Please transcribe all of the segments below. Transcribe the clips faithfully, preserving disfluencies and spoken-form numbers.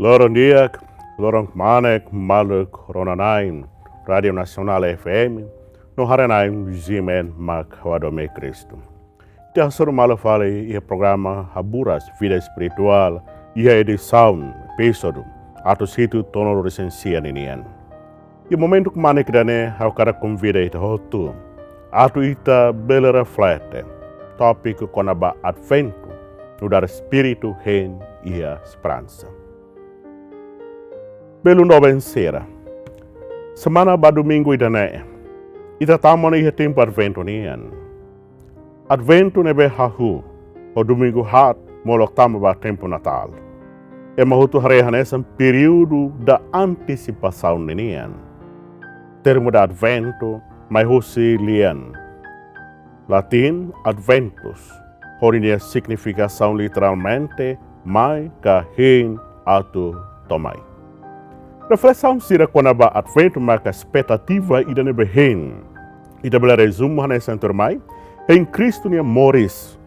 Loron di'ak, loron kmanek, maluk rona-na'in, Rádiu Nasionál F M, no haree-na'in, G M N mak ha'u hadomi Kristu. Ita hasoru malu fali iha programa Haburas Vida Espirituál, iha edisaun, epizódiu, atus hitu to'o ruanulu-resin-sia ninian. Iha momentu kmanek ida-ne'e ha'u hakarak konvida ita hotu atu ita bele reflete tópiku kona-ba Adventu, nu'udar espíritu hein iha esperansa. Belun doben sira, semana ba domingu ida-ne'e, ita tama ona iha tempu Adventu nian. Adventu ne'ebé hahú ho domingu haat molok tama ba tempu Natál. Ema hotu haree hanesan períodu da antesipasaun ninian. Termu da Adventu mai husi lian Latin Adventus, hodi nia signifikasaun literalmente mai ka hein atu to'o mai. Reflesaun sira kona-ba Adventu maka espetativa ida ne'ebé hein. Ita bele rezumu hanesan tuirmai, hein Kristu nia moris.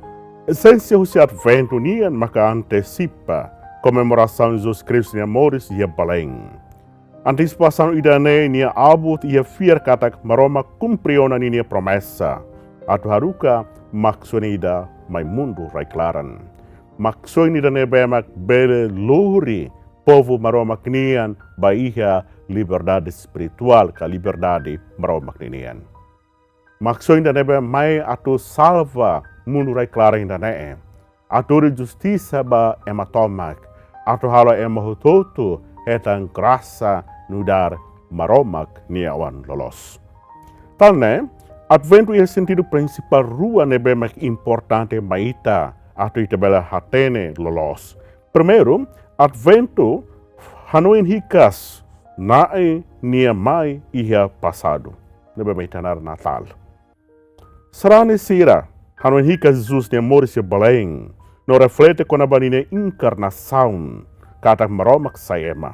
Esénsia husi Adventu nian maka antesipa komemorasaun Jesus Kristu nia moris iha Belém. Antesipasaun ida-ne'e nia abut iha fiar katak Maromak kumpre ona ninia promesa atu haruka mak-soin ida mai mundu rai-klaran. Mak-soin ida ne'ebé mak bele lori povu Maromak nian ba iha liberdade espirituál ka liberdade Maromak ninian. Mak-soin ida ne'ebé mai atu salva mundu rai-klaran ida-ne'e, atu hodi justisa ba ema tomak, atu halo ema hotu-hotu hetan grasa nu'udar Maromak nia oan loloos. Tan ne'e, Adventu iha sentidu prinsipál rua ne'ebé mak importante mai ita atu ita bele hatene loloos. Primeiru, Adventu hanoin hikas Na'i nia mai iha pasadu, ne'ebé mak ita hanaran Natál. Sarani sira hanoin hikas Jesus nia moris iha Belém, no reflete kona-ba ninia enkarnasaun, katak Maromak sai ema.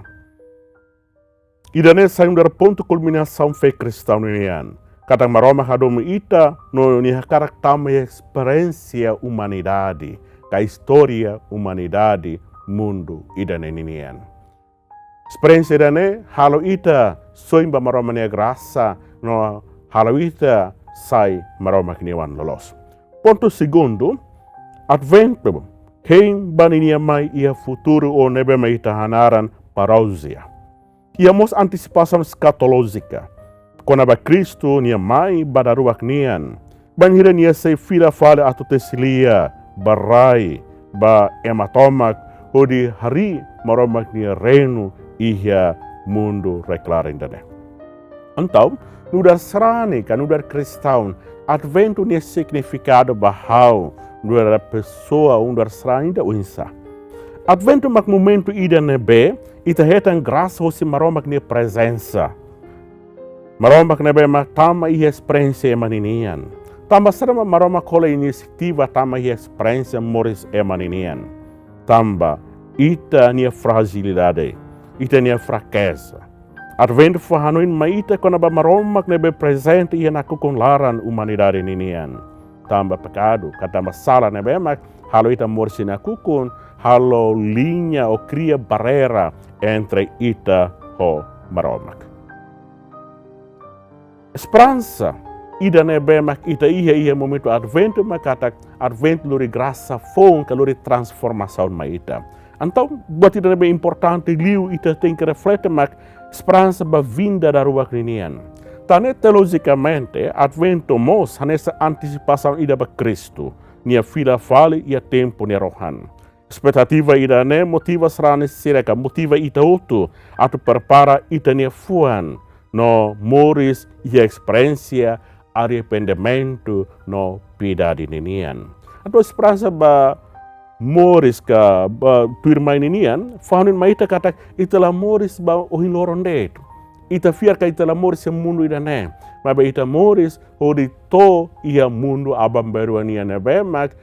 Ida-ne'e sai nu'udar pontu kulminasaun fé kristaun nian, katak Maromak hadomi ita no nia hakarak tama iha esperiénsia umanidade, ka istória umanidade mundu ida-ne'e ninian. Esperiénsia ida-ne'e halo ita soin ba Maromak nia grasa, no halo ita sai Maromak nia oan loloos. Pontu segundu, Adventu hein ba ninia mai iha futuru ou ne'ebé mak ita hanaran parousia. Iha mós antesipasaun eskatolójika kona-ba Kristu nia mai ba daruak nian, bainhira nia sei fila fali atu tesi lia ba rai, ba ema tomak, hodi harii Maromak nia reinu iha mundu rai-klaran ida-ne'e. Entaun, nu'udar sarani ka nu'udar kristaun, Adventu nia signifikadu ba ha'u nu'udar pesoa, nu'udar sarani ida oinsá? Adventu mak momentu ida ne'ebé ita hetan grasa hosi Maromak nia prezensa. Maromak ne'ebé mak tama iha esperiénsia ema ninian. Tanba saida mak Maromak hola inisiativa tama iha esperiénsia moris ema ninian? Tanba ita-nia frajilidade, ita-nia frakeza. Adventu fó hanoin mai ita kona-ba Maromak ne'ebé prezente iha nakukun laran umanidade ninian. Tanba pekadu, ka tanba sala ne'ebé mak halo ita moris iha nakukun, halo liña ou kria barreira entre ita ho Maromak. Esperansa ida ne'ebé mak ita iha, iha momentu Adventu mak katak Adventu lori grasa foun ka lori transformasaun mai ita. Entaun, buat ida ne'ebé importante liu ita tenke reflete mak esperansa ba vinda daruak ninian. Tan ne'e teolojikamente, Adventu mós hanesan antesipasaun ida ba Kristu nia fila fali iha tempu nia rohan. Espetativa ida-ne'e motiva sarani sira ka motiva ita hotu atu prepara ita-nia fuan no moris iha esperiénsia arrependimentu no piedade ninian. Entaun esperansa ba moris ka ba tuirmai ninian fó hanoin mai ita katak ita la moris ba ohin loron de'it. Ita fiar katak ita la moris iha mundu ida-ne'e, maibé ita moris hodi to'o iha mundu aban-bainrua nian ne'ebé mak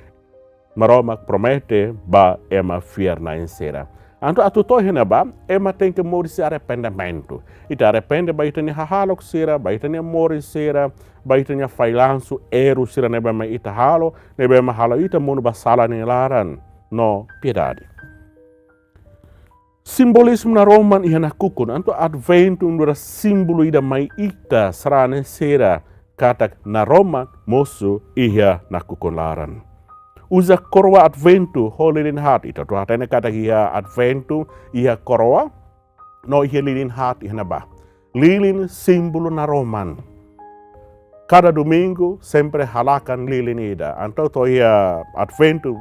Maromak promete ba ema fiar-na'in sira. Entaun atu to'o iha ne'ebá, ema tenke moris iha arrependimentu. Ita arrepende ba ita-nia hahalok sira, ba ita-nia moris sira, ba ita-nia fallansu, erru sira ne'ebé mak ita halo, ne'ebé mak halo ita monu ba sala nia laran no piedade. Simbolismu naroman iha nakukun, entaun Adventu nu'udar símbolu ida mai ita sarani sira katak Naroman mosu iha nakukun laran. Uza koroa Adventu ho lilin haat, ita hotu hatene katak iha Adventu iha koroa, no iha lilin haat iha ne'ebá. Lilin símbolu naroman. Kada domingu sempre halakan lilin ida. Entaun to'o iha Adventu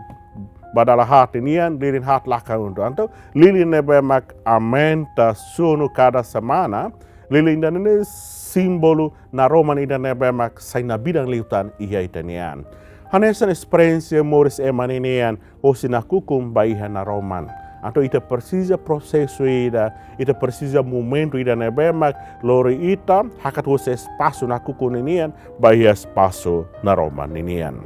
ba dala haat nian, lilin haat lakan uitoan. Entaun lilin ne'ebé mak aumenta sunu kada semana, lilin ida-ne'e símbolu naroman ida ne'ebé mak sai nabidan liután iha ita-nia an. Hanesan esperiénsia moris ema ninian, hosi nakukun ba iha naroman. Entaun ita presiza prosesu ida, ita presiza momentu ida ne'ebé mak lori ita hakat hosi espasu nakukun ninian ba iha espasu naroman ninian.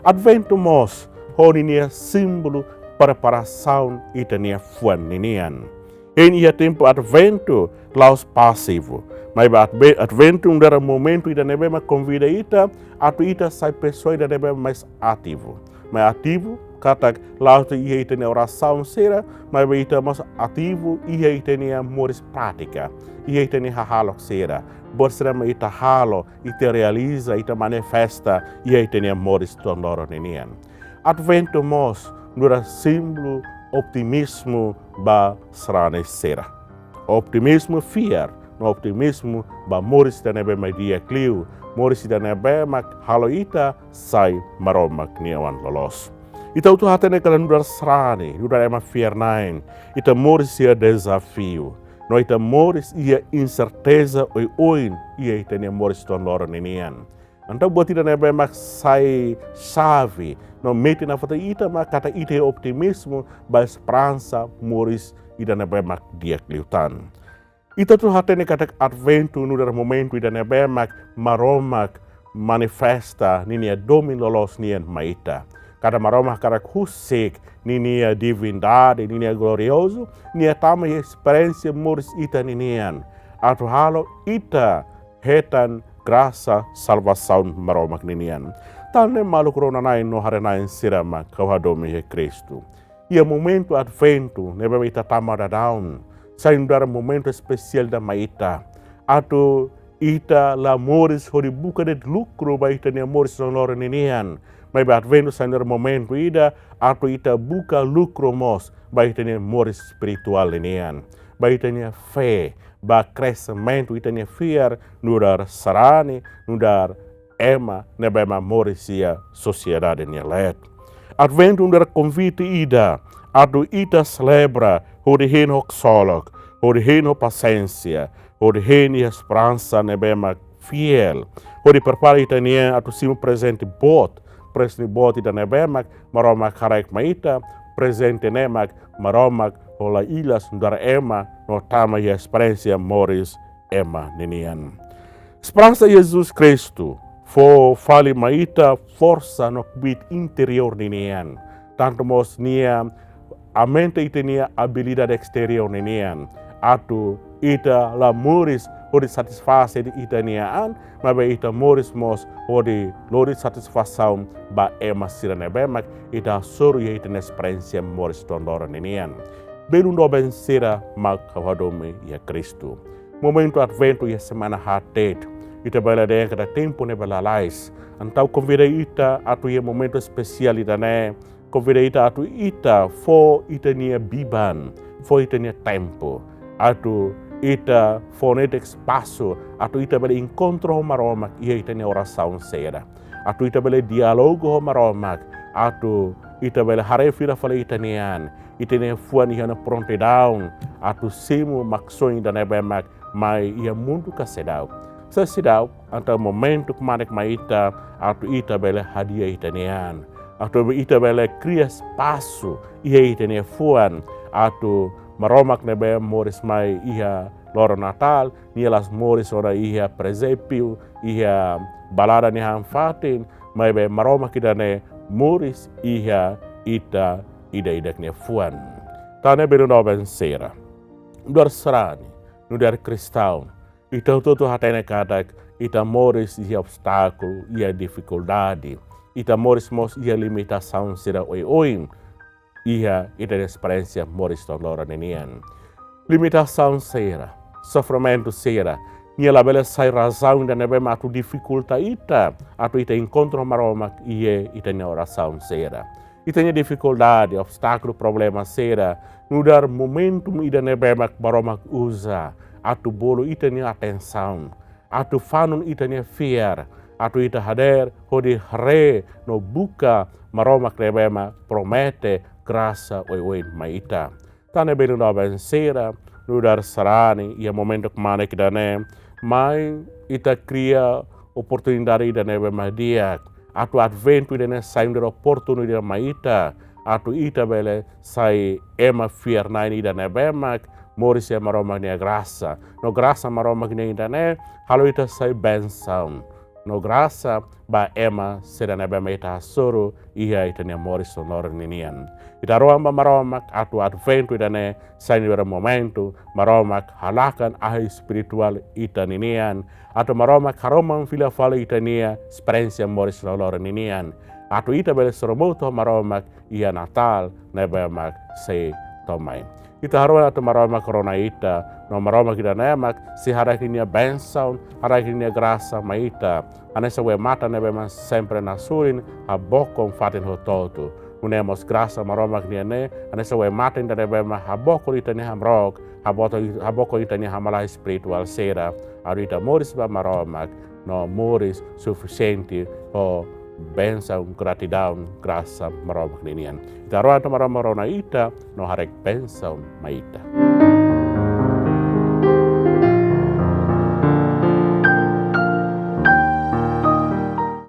Adventu mós ho ninia símbolu preparasaun ita-nia fuan ninian. Hein iha tempu Adventu la'ós pasivu. Maibé Adve-, Adventu nu'udar momentu ida ne'ebé mak konvida ita atu ita sai pesoa ida ne'ebé mais ativu. Mais ativu katak la'ós iha ita-nia orasaun sira, maibé ita mós ativu iha ita-nia moris prátika, iha ita-nia hahalok sira. Buat sira mak ita halo, ita realiza, ita manifesta iha ita-nia moris tuan loron ninian. Adventu mós nu'udar símbolu otimizmu ba sarani sira. Otimizmu fiar, no otimizmu ba moris ida ne'ebé mak di'ak liu, moris ida ne'ebé mak halo ita sai Maromak nia oan loloos. Ita hotu hatene katak nu'udar sarani, nu'udar ema fiar-na'in, ita moris iha dezafiu, no ita moris iha inserteza oioin iha ita-nia moris tuan loron ninian. Entaun buat ida ne'ebé mak sai xave no metin nafatin ita mak katak ita iha otimizmu ba esperansa moris ida ne'ebé mak di'ak liután. Ita hotu hatene katak Adventu nu'udar momentu ida ne'ebé mak Maromak manifesta ninia domin loloos nian mai ita. Katak Maromak hakarak husik ninia divindade, ninia gloriozu, nia tama iha esperiénsia moris ita ninian. Atu halo ita hetan grasa salvasaun Maromak ninian. Tan ne'e maluk rona-na'in no haree-na'in sira mak ha'u hadomi iha Kristu. Iha momentu Adventu, ne'ebé ita tama daudaun, sai nu'udar momentu espesiál ida mai ita. Atu ita la moris hodi buka de'it lukru ba ita-nia moris tuan loron ninian. Maibé Adventu sai nu'udar momentu ida, atu ita buka lukru mós ba ita-nia moris espirituál ninian. Ba ita-nia fé, ba kresimentu ita-nia fiar nu'udar sarani, nu'udar ema ne'ebé mak moris iha sosiedade nia leet. Adventu nu'udar konvite ida atu ita selebra hodi hein ho ksolok, hodi hein ho pasiénsia, hodi hein iha esperansa ne'ebé mak fiél, hodi prepara ita-nia an atu simu prezente boot, prezente boot ida ne'ebé mak Maromak haraik mai ita, prezente ne'e mak Maromak hola ilas nu'udar ema no tama iha esperiénsia moris ema ninian. Esperansa Jesus Kristu fó fali mai ita forsa no kbiit interiór ninian. Tantu mós nia aumenta ita-nia abilidade esteriór ninian. Atu ita la moris hodi satisfás ita-nia an, maibé ita moris mós hodi lori satisfasaun ba ema sira ne'ebé mak ita hasoru iha ita-nia esperiénsia moris tuan loron ninian. Belun doben sira mak ha'u hadomi iha Kristu. Momentu Adventu iha semana haat de'it, ita bele dehan katak tempu ne'e bele lalais. Entaun konvida ita atu iha momentu espesiál ida-ne'e, konvida ita atu ita fó ita-nia biban, fó ita-nia tempu. Atu ita fó netik espasu, atu ita bele enkontru ho Maromak iha ita-nia orasaun sira. Atu ita bele diálogu ho Maromak, atu ita bele haree fila fali ita-nia an, ita-nia fuan iha ona prontidaun atu simu maksoin ida ne'ebé mak mai iha mundu ka seidauk. Se seidauk, entaun momentu kmanek mai ita atu ita bele hadi'a ita-nia an, atu ita bele kria espasu iha ita-nia fuan atu Maromak ne'ebé moris mai iha loron Natál, nia la'ós moris ona iha prezépiu, iha balada nia han-fatin, maibé Maromak ida-ne'e moris iha ita ida-idak nia fuan. Tan ne'e belun doben sira, nu'udar sarani, nu'udar kristaun, ita hotu-hotu hatene katak ita moris iha obstákulu, iha difikuldade, ita moris mós iha limitasaun sira oioin iha ita-nia esperiénsia moris tuan loron ninian. Limitasaun sira, sofrimentu sira, nia labele sai razaun ida ne'ebé mak atu difikulta ita atu ita enkontru Maromak iha ita-nia orasaun sira. Ita-nia difikuldade, obstákulu, problema sira nu'udar momentum ida ne'ebé mak Maromak uza atu bolu ita-nia atensaun, atu fanun ita-nia fiar, atu ita hadeer hodi haree no buka Maromak ne'ebé mak promete grasa oioin mai ita. Tan ne'e, belun doben sira, nu'udar sarani iha momentu kmanek ida-ne'e, mai ita kria oportunidade ida ne'ebé mak di'ak atu Adventu ida-ne'e sai nu'udar oportunidade mai ita atu ita bele sai ema fiar-na'in ida ne'ebé mak moris iha Maromak nia grasa. No grasa Maromak nian ida-ne'e halo ita sai bensaun no grasa ba ema sira ne'ebé mak ita hasoru iha ita-nia moris no loron ninian. Ita harohan ba Maromak atu Adventu ida-ne'e sai nu'udar momentu Maromak halakan ahi espirituál ita ninian, atu Maromak haroman fila fali ita-nia esperiénsia moris no loron ninian, atu ita bele sorumutu ho Maromak iha Natál ne'ebé mak sei to'o mai. Ita harohan atu Maromak rona ita, no Maromak ida-ne'e mak sei haraik nia bensaun, haraik nia grasa mai ita. Hanesan wai-matan ne'ebé mak sempre nasorin, habokon fatin hotu-hotu. Nune'e mós grasa Maromak nian ne'e hanesan wai-matan ida ne'ebé mak habokon ita-nia hamrook, haboto-, habokon ita-nia hamlaha espirituál sira, atu ita moris ba Maromak no moris sufisiente ho bensaun, gratidaun, grasa Maromak ninian. Ita harohan atu Maromak rona ita no haraik bensaun mai ita.